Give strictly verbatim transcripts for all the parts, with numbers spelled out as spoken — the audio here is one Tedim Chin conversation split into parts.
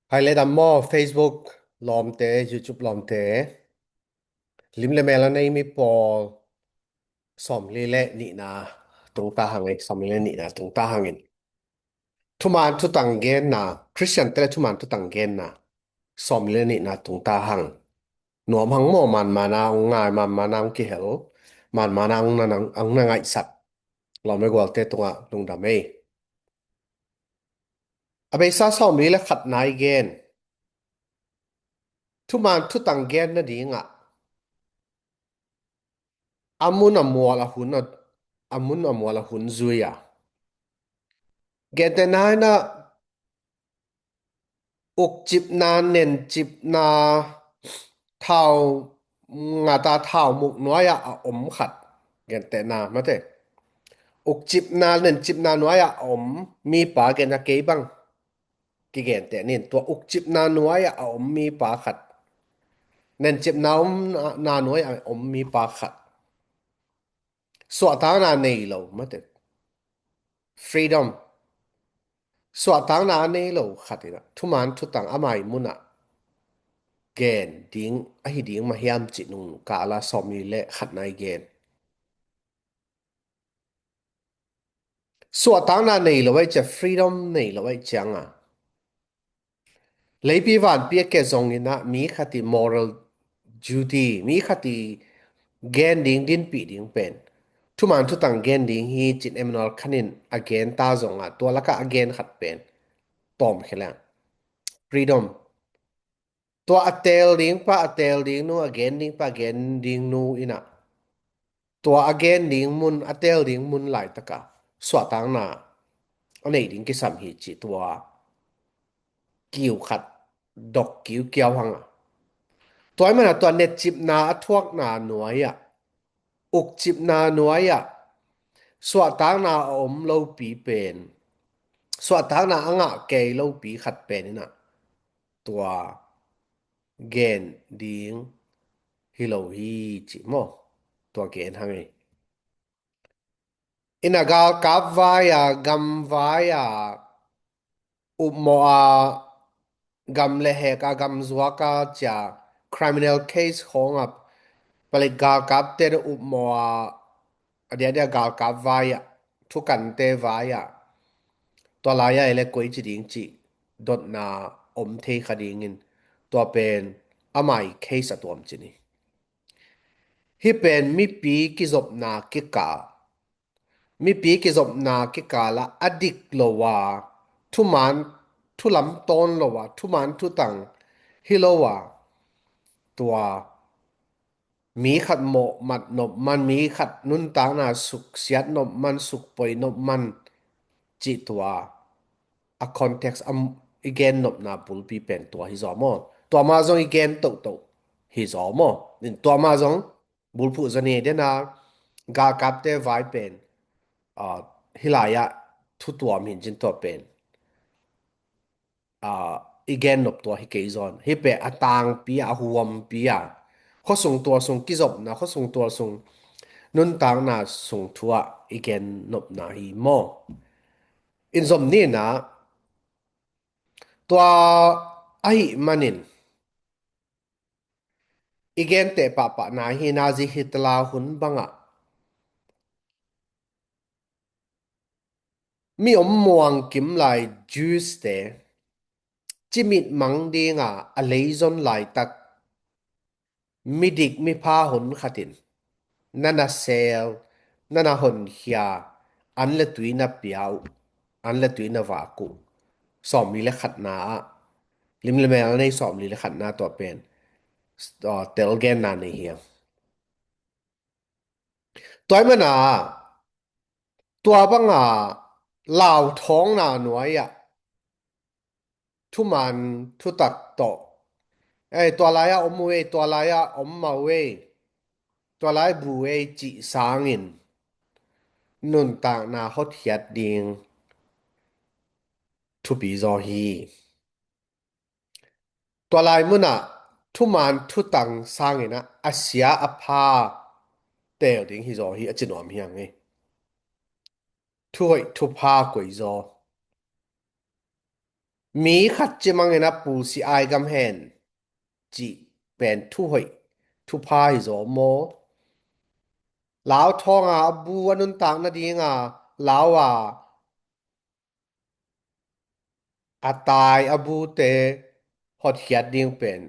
Hai le dam maw, Facebook lawmte, YouTube lawmte, lim le mel a nei mi pawl, sawmli le nihna tungta hang ei, sawmli le nihna tungta hangin. Thuman thutang genna, Khristian te le thuman thutang genna, sawmli le nihna tungta hang. Nuam hang maw, manmana ong ngai, manmana ong kihel, manmana ong na, ong na ngaihsak. Lawm le gualte tungah lungdam ei. A beisa sawmli le khatna i gen. Thuman thutang gen nadingah a mun a mual a hun a, a mun a mual a hun zui a. Gentehna in ah ukcipna, nencipna, thau ngata thau muk nuai-ah a om khat. Gentehna mate. Ukcipna, nencipna nuai-ah a om mipa gen a kei bang. Kigenteh nin, tua ukcipna nuai-ah a om mipa khat. Nencipna om na, na nuai-ah a om mipa khat. Suahtakna nei lo mate. Freedom. Suahtakna a nei lo khat in ah thuman thutang a mai munah gen ding, ahi ding mah hiam cih nungkala sawmli le khatna i gen. Suahtakna nei lo aih ciang, freedom nei lo aih cianga, leipi vanpi a ke zongin ah mi khat i moral duty, mi khat i gen ding, dinpih ding pen thuman thutang gen ding hi cin Emmanuel Khan in a gen ta zongah, tua lakah a gen khat pen tawm khia leng freedom. Tua a teel ding pa, a teel ding nu, a gen ding pa, a gen ding nu in ah tua a gen ding mun, a teel ding mun laitakah suahtakna a nei ding kisam hi cih tua kiu khat dok kiukiau hang a. Tua ahih manin ah tua nencipna a thuakna nuai-ah, ukcipna nuai-ah suahtakna a om lopi pen, suahtakna a ngah kei lopi khat pen in ah tua gen ding hi lo hi cih maw? Tua gen hang ei. In ah galkap vai-a, gam vai-a, upmawh a, gam lehhek a, gam zuak a cia, criminal case khawng a, palik galkapte upmawh a, a diakdiak galkap vai-ah, thukante vai-ah, tua lai-ah ei le koici ding cih dotna om thei kha dingin, tua pen a mai case a tuam cin hi. Hih pen mipi kizopna kikal, mipi kizopna kikal ah a dik lo a, thuman, thulam tawn lo a, thuman thutang hi lo a, tua mi khat mawhmat nop man, mi khat nuntakna suksiat nop man, sukpoi nop man cih tua a context a i gen nopna bulpi pen tua hi zaw maw? Tua mah zong i gen tohtoh hi zaw maw? In tua mah zong bulphuh zaw ni dena galkapte vai pen, ah, hih lai-ah thu tuam hi cin tua pen, ah, i gen nop tua hi kei zaw. Hih pen a tangpi a, a huampi a, khuasung tualsung kizopna, khuasung tualsung nuntakna sung thu ah i gen nopna hi maw? In zom ni in ah, tua ahih manin i genteh pahpahna hi, Nazi Hitler hun bangah mi om muang kim lai Jews te, cimit mang dinga a leizon laitak midik mipha hun khatin na na sel, na na honkhia, an le tui na pia uh, an le tui na vak uh. Sawmli le khatna ah, lim le mel a nei sawmli le khatna tua pen, ah, telgenna nei hi a. Tua ahih manin ah, tua banga lauthawngna nuai-ah thuman thutak tawh, ei, tua lai-ah om uh ei, tua lai-ah om mah uh ei, tua lai bu ei cih sangin nuntakna hotkhiat ding thupi zaw hi. Tua lai munah thuman thutang sangin ah a sia a pha teel ding hi zaw hi, a ci nuam hi hang hi. Thuhoih thupha koih zaw. Mi khat cimangin a pulsi ai gam hen cih pen thuhoih, thupha hi zaw maw? Lau thawnga a bu a nuntak nadinga lau a a tai a bute hotkhiat ding pen,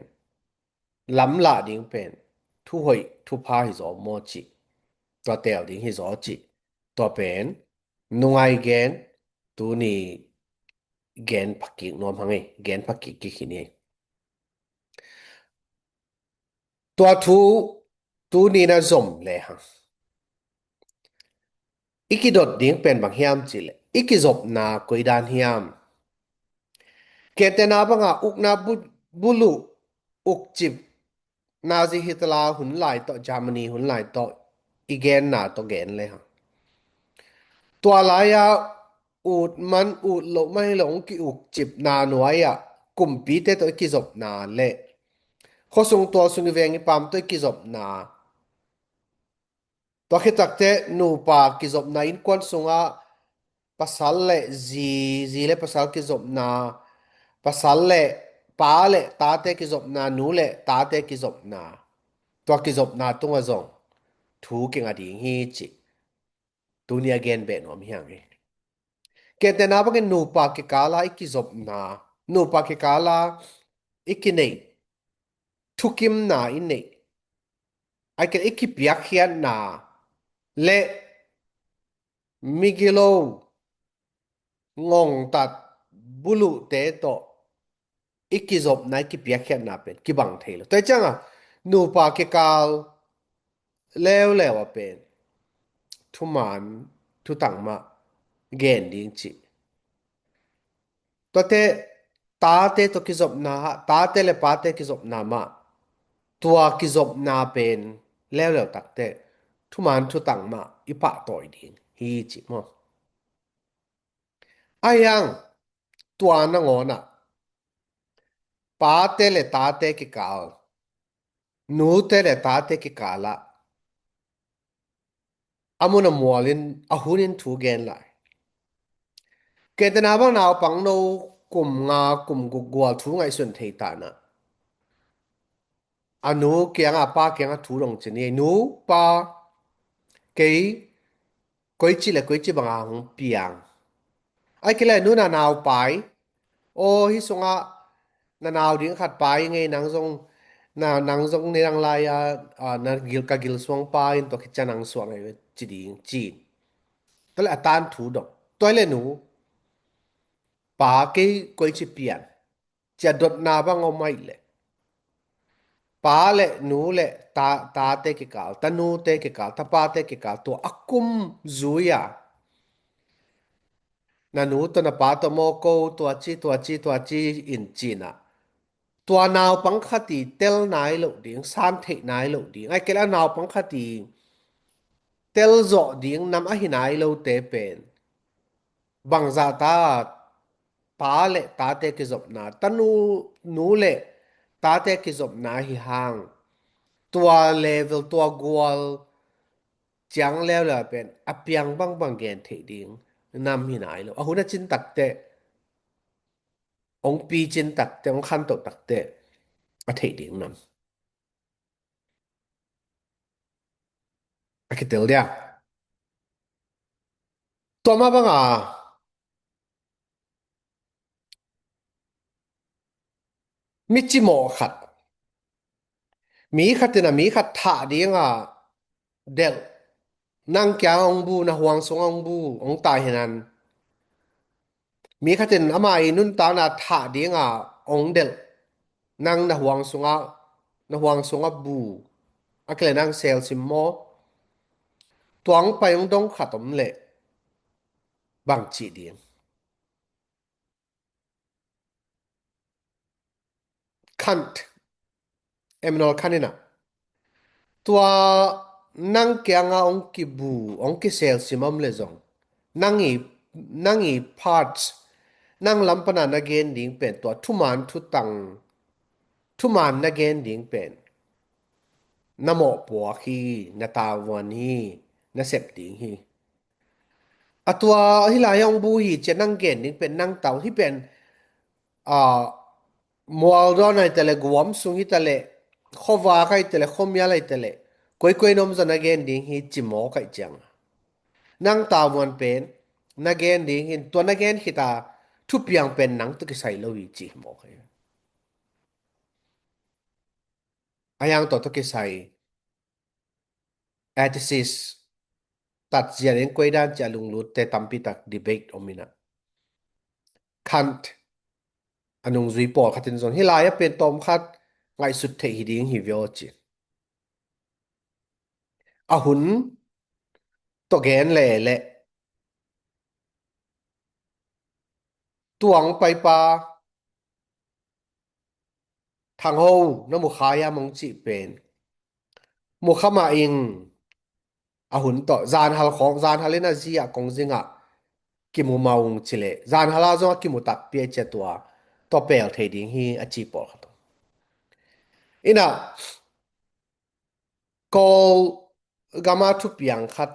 lamlah ding pen thuhoih, thupha hi zaw maw cih, tua teel ding hi zaw cih, tua pen nungai gen, tuni gen phakik nuam hang ei, gen phakik kik hi ni. Tua thu tuni na zom le hang, i kidot ding pen bang hiam cihleh, i kizopna koi dan hiam? Kentena banga ukna bu-, buluh ukcip Nazi Hitler hun lai tawh, Germany hun lai tawh i genna tawh gen le hang, tua lai-a ut man, ut loh man hi lo, hong kiukcipna nuai-ah kumpite tawh i kizopna le khuasung tualsung i veng i paam tawh i kizopna, tua khit takteh nupa kizopna, innkuan sungah pasal le zi, zi le pasal kizopna, pasal le pa le tate kizopna, nu le tate kizopna, tua kizopna tungah zong thu kinga ding hi cih tuni a gen beh nuam hi hang hi. Kentena bangin nupa kikala i kizopna, nupa kikala i kineih, thukimna i neih, ai ke i kipiakkhiatna le migilo, ngongtat, buluhte tawh i kizopna, i kipiakkhiatna pen kibang thei lo. Tua cianga nupa kikal leuleu a pen thuman thutang mah gen ding cih. Tuate tate tawh kizopna, tate le pate kizopna mah, tua kizopna pen leuleu takteh thuman thutang mah i pahtawi ding hi cih maw? Ahi hang tua nangawnah pate le tate kikal, nute le tate kikalah a mun a mualin, a hunin thu gen lai. Kentena bang naupang no kum nga, kum guk gual thu ngaihsun thei tanah a nu kiangah, a pa kiangah thu dong ci ni, nu, pa, kei koici le koici banga hong piang. Ai ke le nu, na naupai, aw, hih sungah na nau ding khat pai ngei, nang zong, na, nang zong nidang lai-a, a, na gil, ka gil suang pa in tua khit ciang nang suang ei ci ding ci. Tua le a tan thu dong. Tua le nu, pa, kei koici pian, cia dotna bang om ai le pa le nu le ta, tate kikal, tanute kikal, tapate kikal tua a kum zui-a na nu tawh na pa tawh mawk ko, tua ci, tua ci, tua ci in cinah tua naupang khat i tel nai loh ding, san theih nai loh ding, ai ke le a naupang khat i tel zawh ding nam ahi nai lote pen bangzah ta pa le tate kizopna, tanu, nu le tate kizopna hi hang, tua level, tua gual ciang leuleu pen a piang bangbang gen theih ding nam hi nai lo. A hun a cin takteh, hong pi cin takteh, hong khantoh takteh a theih ding nam a kitel dia. Tua mah banga mi cimawh khat, mi khat in a mi khat thah dinga delh, nang kiang hong bu, na huang sungah hong bu, hong tai hinan. Mi khat in ama i nuntakna thah dinga hong delh, nang na huang sungah, na huang sungah bu, a ke le nang selsim maw? Tua hong pai hong dong khat om leh bang cih ding? Kant, Emmanuel Kant in ah, tua nang kianga hong kibu, hong kiselsim om le zong, nang i, nang i parts, nang lam pana na gen ding pen tua thuman thutang, thuman na gen ding pen na mawhpuak hi, na tavuan hi, na sep ding hi. A tua hih lai hong bu hi ci-a nang gen ding pen nang tau hi pen, a, mualdawn ai ta leh, guam sung hi ta leh, khuavak ai ta leh, khuamial ai ta leh, koikoi na om zong na gen ding hi ci mawk ai ciang, nang tavuan pen na gen ding hi, tua na gen khit a thupiang pen nang tawh kisai lo hi ci hi mawk ai. A hiang tawh tawh kisai atheist, tatzia in koi dan ci a lunglutte tampi tak debate om in ah, Kant a nungzui pawlkhat in zong hih lai-ah pen tawmkhat ngaihsut theih hi ding hi ve aw ci. A hun tawh gen lehleh, tuang paipa Thang Ho, na mu kha hiam hong cih pen, mu kha mah ing. A hun tawh zanhal khawng, zanhal in a zi ah kong zing ah kimu mah ung ci leh, zanhal ah zong a kimu takpi ai ci a, tua tawh pel thei ding hi a ci pawlkhat om. In ah, Kawl gam ah thupiang khat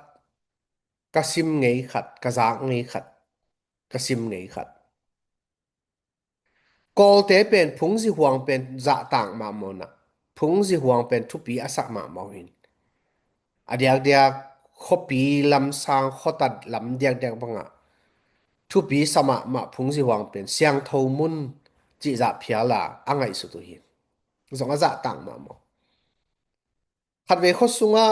ka sim ngei khat, ka zak ngei khat, ka sim ngei khat. Kawlte pen phungzi huang pen zahtak mahmah in ah, phungzi huang pen thupi a sak mahmah uh hi. A diakdiak khuapi lamsang, khuatat lam diakdiak bangah thupi sa mahmah phungzi huang pen siangtho mun cih zah phial a a ngaihsut uh hi. Zong a zahtak mahmah uh. Khatvei khua sungah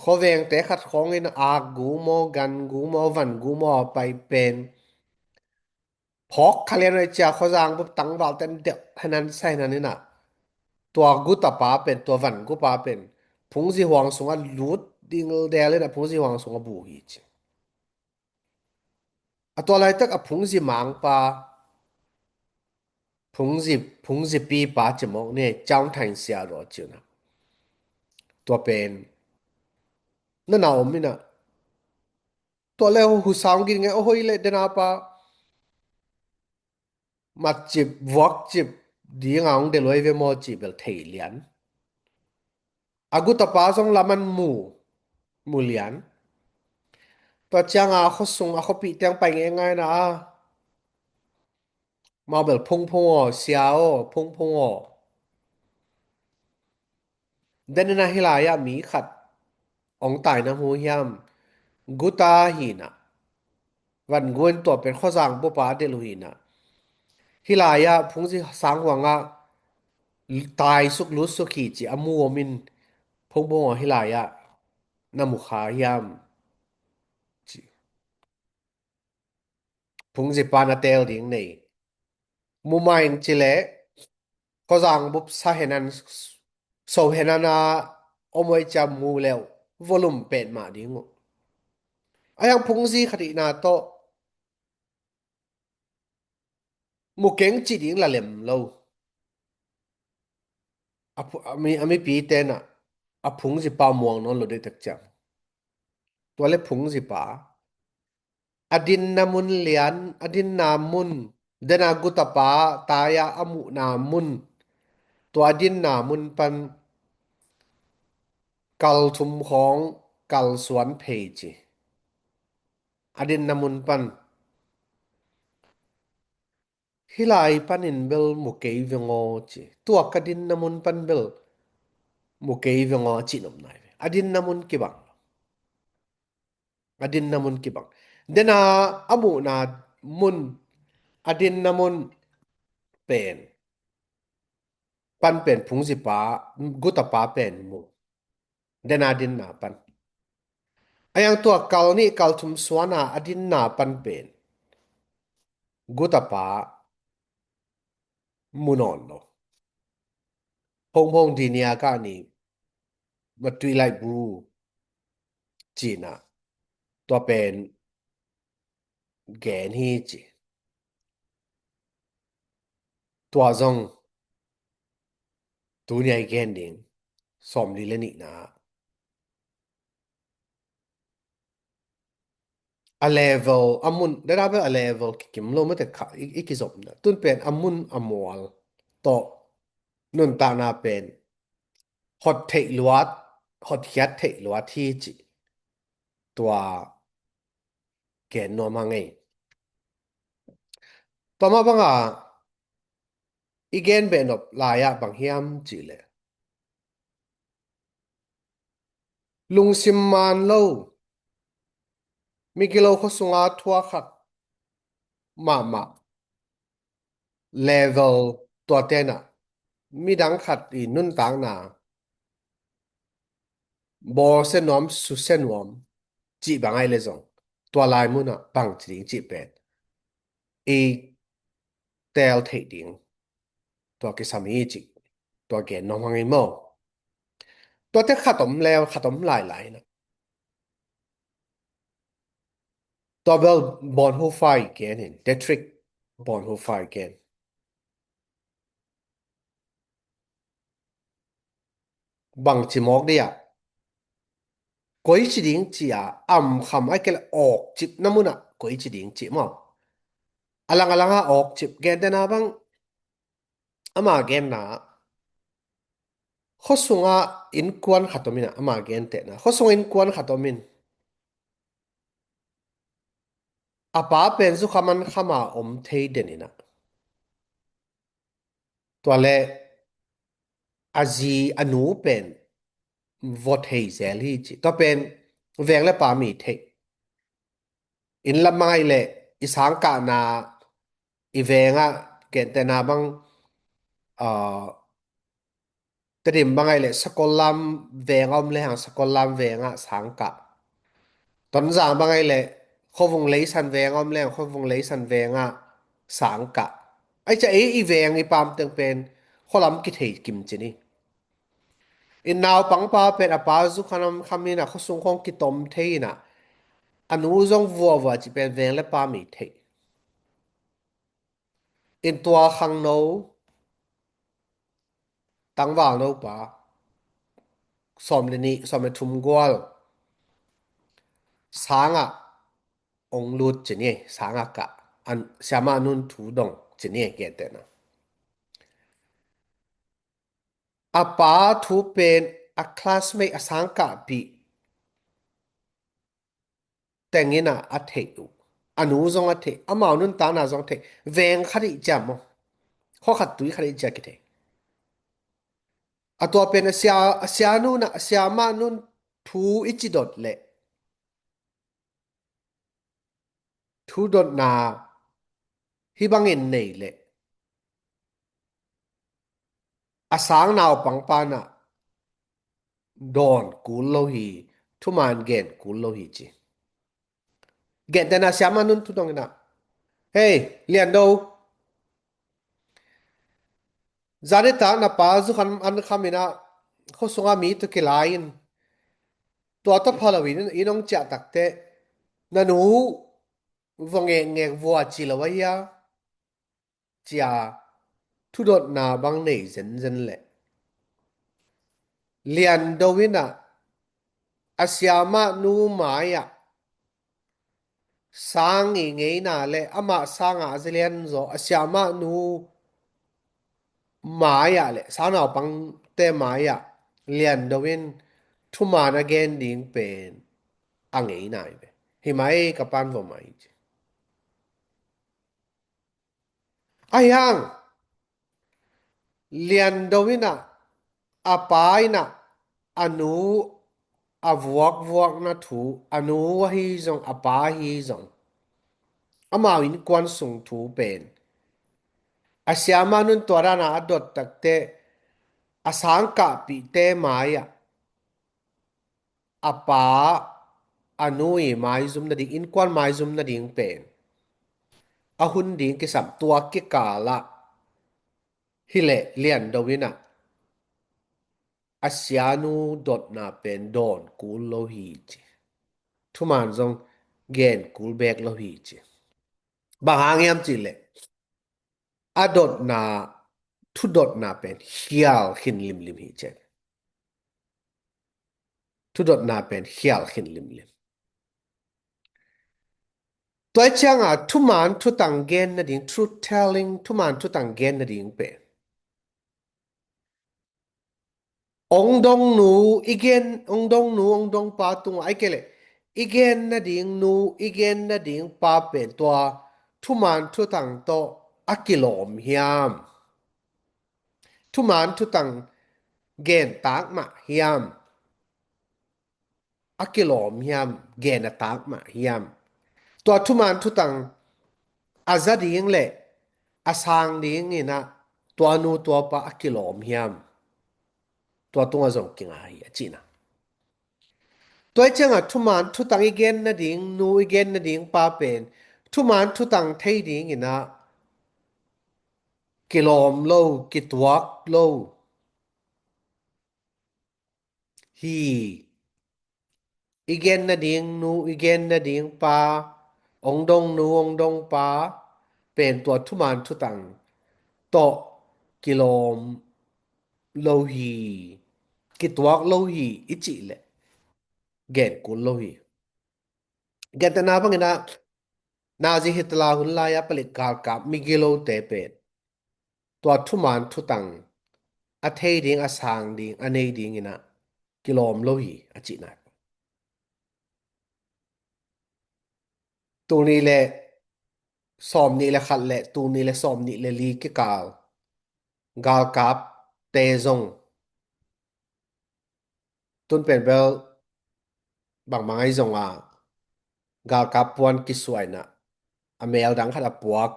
khuavengte khat khawng in akgu maw, gangu maw, vangu maw a pai pen, phawk kha lian uh ai ci a, khuazang bup tangvalte in delh henan sa henan in ah, tua gutapa pen, tua vangupa pen phungzi huang sungah lut ding del in ah, phungzi huang sungah bu hi ci. A tua laitak a phungzi mangpa, phungzi, phungzi pipa ci mawk ni, Chau Thang Sia Raw ci uh na. Tua pen na na om in ah, tua le hu sang gin nge, o hoi le dena pa matcip vuakcip ding a hong delh uh ai ve maw cih bel thei lian. A gutapa zong laman mu, mu lian. Tua ciang a khua sung a khuapihte hong pai ngeingai in ah, mau bel phungphung aw, sia aw, phungphung aw. Den in ah hih lai-ah mi khat hong tai na mu hiam, guta hi in ah, vangu in tua pen khuazang bupa delh uh hi in ah, hih lai-ah phungzi sang huangah tai suk lut suk hi ci a mu om in, phungphung aw, hih lai-ah na mu kha hiam ci. Phungzipa na teel ding nei. Mu mah ing ci leh, khuazang bup sa henan, so henan a om uh ai ci a mu le uh, volume pet mah ding uh. A hiang phungzi khat hihna tawh mu keng cih ding la lem lo. A phu-, a mi, a mipite in ah a phungzipa muang nawn lo dei tak ciang. Tua le phungzipa a dinna mun lian, a dinna mun, dena gutapa tai-a a muhna mun, tua a dinna mun pan kal thum khawng kal suan phei ci. A dinna mun pan, hih lai panin bel mu kei veng aw ci. Tua ka dinna mun pan bel mu kei veng aw ci nop nai ve. A dinna mun kibang lo. A dinna mun kibang. Dena a muhna mun, a dinna mun pen, pan pen phungzipa, gutapa pen mu. Dena dinna pan. A hiang tua kal nih kal thum suana a dinna pan pen gutapa mu nawn lo. Phongphong dinia kah ni, matui lai bu cina, tua pen gen hi ci. Tua zong tunia i gen ding sawmli le nihna, a level, a mun, dena bel a level kikim lo mate kha i, i kizopna. Tun pen a mun a mual tawh nuntakna pen hot theih luat, hotkhiat theih luat hi ci. Tua gen nuam hang ei. Tua mah banga i gen behnop lai-ah bang hiam cihleh, lungsim man lo, migilo khuasunga thuakhat mahmah level tuate inah midang khat i nuntakna bawlsia nuam, susia nuam cih bang ahih leh zong, tua lai munah bangci ding cih pen i teel theih ding tua kisam hi cih tua gen nuam hang ei maw. Tuate khat om leu, khat om lailai inah, tua bel Bonhoeffer i gen in, Dietrich Bonhoeffer i gen. Bangci mawk dih ah, koici ding ci-a, amkham ahih kei leh awkcipna munah koici ding cih maw. A lang a langa awkcip, gentehna bang, ama genna, khuasungah innkuan khat om inah, ama gentehna, khuasungah innkuan khat om in, a pa pen zukham ankhama om thei den inah, tualeh a zi, a nu pen vua thei zel hi ci. Tua pen veng le pa mi theih. Inn lam bang ahih leh i sangkahna, i vengah, gentehna bang, aa, Tedim bang ahih leh Sakollam vengah om lehang Sakollam vengah sangkah. Tonzang bang ahih leh Khuavung Leisan vengah om lehang Khuavung Leisan vengah sangkah. Ahih ciang ei i veng i pamteng pen khualam kithei kim ci ni. I naupangpa pen a pa zukham ankham inah, khuasung khawng kitom thei inah, a nu zong vuavua cih pen veng le pa mi theih. In tua khangno, tangvalno pa, sawm le nih, sawm le thum gual sangah ong lut ci ni, sangah kah, an, siamah nun thu dong ci ni, gentehna. A pa thu pen a classmate, a sangkahpih teng inah a theih uh. A nu zong a theih, amau nuntakna zong a theih. Veng khat ih ciam maw, khua khat tui khat ih cia kithei. A tua pen a sia, a sianu inah, a siamah nun thu i cidot leh thudotna hih bangin nei leh, a sang naupangpa inah dawn kul lo hi, thuman gen kul lo hi ci. Gentehna, siamah nun thu dong inah, "Hei, Liando, zanitak na pa zukham ankham inah khuasunga mi tawh kilai in, tua tawh pha loin inn ong ciah takteh na nu vua ngekngek vua ci lo ahi a?" ci-a thudotna bang nei zenzen leh, Liando inah a siamah nu mai-ah sang i ngeina le amah sangah a zalianzaw a siamah nu mai-ah le sangnaupangte mai-ah Liando in thuman a gen ding pen a ngeina hi ve. "Hi mai, ka pan vua mai," ci. Ahi hang Liando inah, a pa inah a nu a vuakvuakna thu, a nu ahi zong, a pa ahi zong, amau innkuan sung thu pen a siamah nun tua dana a dot takteh, a sangkahpihte mai-ah a pa a nu i maizum nading, innkuan maizum nading pen a hun ding kisam. Tua kikalah hileh Liando inah a sianu dotna pen dawn kul lo hi ci. Thuman zong gen kul bek lo hi ci. Bang hang hiam cihleh, a dotna, thudotna pen khial khin limlim hi ci. Thudotna pen khial khin limlim. Tua ciangah thuman thutang gen nading, truth telling, thuman thutang gen nading pen ong dongnu i gen, ong dongnu, ong dongpa tungah, ahih kei leh i gen nading nu, i gen nading pa pen tua thuman thutang tawh a kilawm hiam? Thuman thutang gen tak mah hiam? A kilawm hiam, gen a tak mah hiam? Tua thuman thutang a za ding le a sang dingin ah tua nu tua pa a kilawm hiam? Tua tungah zong kinga hi a cihna. Tua hi ciangah thuman thutang i gen nading nu, i gen nading pa pen thuman thutang thei dingin ah kilawm lo, kituak lo hi. I gen nading nu, i gen nading pa, ong dong nu, ong dong pa pen tua thuman thutang tawh kilawm lo hi, kituak lo hi i cih leh gen kul lo hi. Gentehna bangin ah Nazi Hitler hun lai-a palik galkap migilote pen tua thuman thutang a thei ding, a sang ding, a nei dingin ah kilawm lo hi a cihna. Tul nih le sawm nih le khat le tul nih le sawm nih le li kikal galkapte zong tun pen bel bangmah ahi zongah galkap puan kisuaina, a mel dang khat a puak,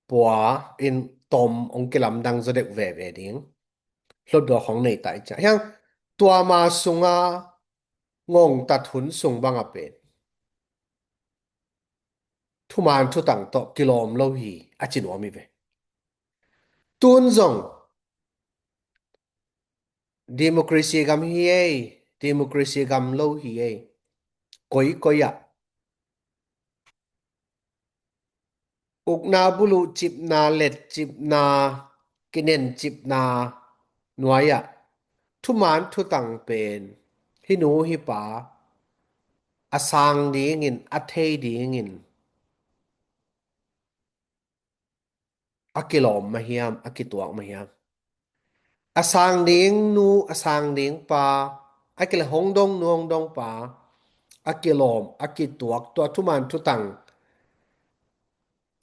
pua in tom ong kilamdang zaw deuh veve ding hlutdaw khong nei ta i ciah hiang. Tua ma sunga ngongtat hun sung banga pen thuman thutang tawh kilawm lo hi a ci nuam hi ve. Tun zong democracy gam hi ei, democracy gam lo hi ei. Koi koi ah ukna buluh cipna, let cipna, kinen cipna nuai-ah thuman thutang pen hih nu hih pa a sang dingin, a thei dingin a kilawm mah hiam, a kituak mah hiam? A sang ding nu, a sang ding pa, a kile hong dong nu, hong dong pa a kilawm, a kituak, tua thuman thutang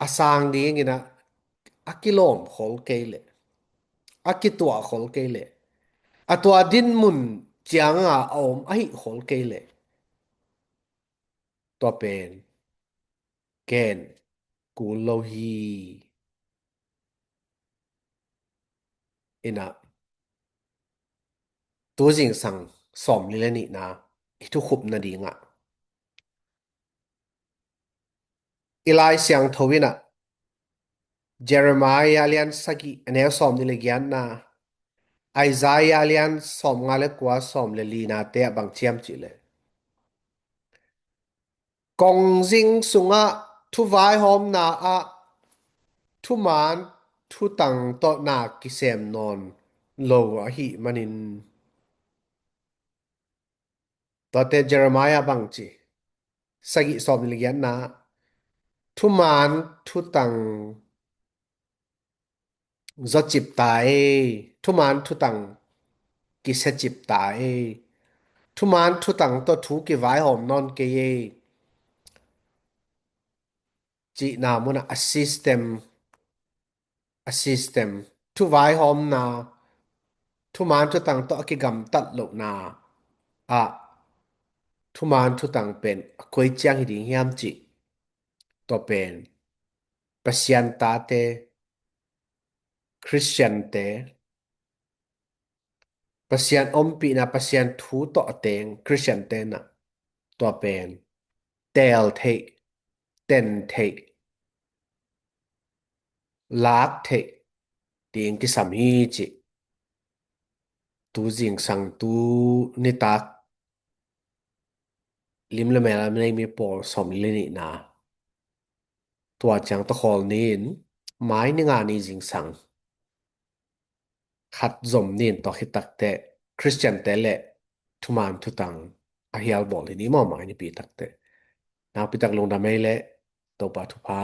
a sang dingin ah a kilawm khol kei leh, a kituah khol kei leh, a tua dinmun cianga a om ahi khol kei leh, tua pen gen kul lo hi. Inah tu zingsang sawmli le nihna i thukhupna dingah i Lai Siangtho inah Jeremiah lian sagih a neu sawmnih le giatna, Isaiah lian sawmnga le kua, sawm le linate ah bang ciam cihleh kongzing sungah thuvaihawmna ah thuman thutang tawh na kisem nawn lo ahih manin, tuate Jeremiah bang ci, sagih sawmnih le giatna, thuman thutang zawcip ta ei, thuman thutang kisiacip ta ei, thuman thutang tawh thu kivaihawm nawn kei ei, cihna munah a system, a system, thuvaihawmna, thuman thutang tawh a kigamtat lohna ah thuman thutang pen a koi ciang hi ding hiam cih, tua pen Pasian tate, Khristiante, Pasian ompihna, Pasian thu tawh a teng Khristiante nah tua pen teel theih, ten theih, lak theih ding kisam hi cih tu zingsang, tu nitak lim le mel a nei mi pawl sawmli le nihna, tua ciang tawh khawl ni-in mai ni nga ni zingsang khat zom ni-in tua khit takteh Khristiante le thuman thutang a hial bawl hi ni maw, mai nipi takteh. Nakpi tak lungdam ei leh Topa thupha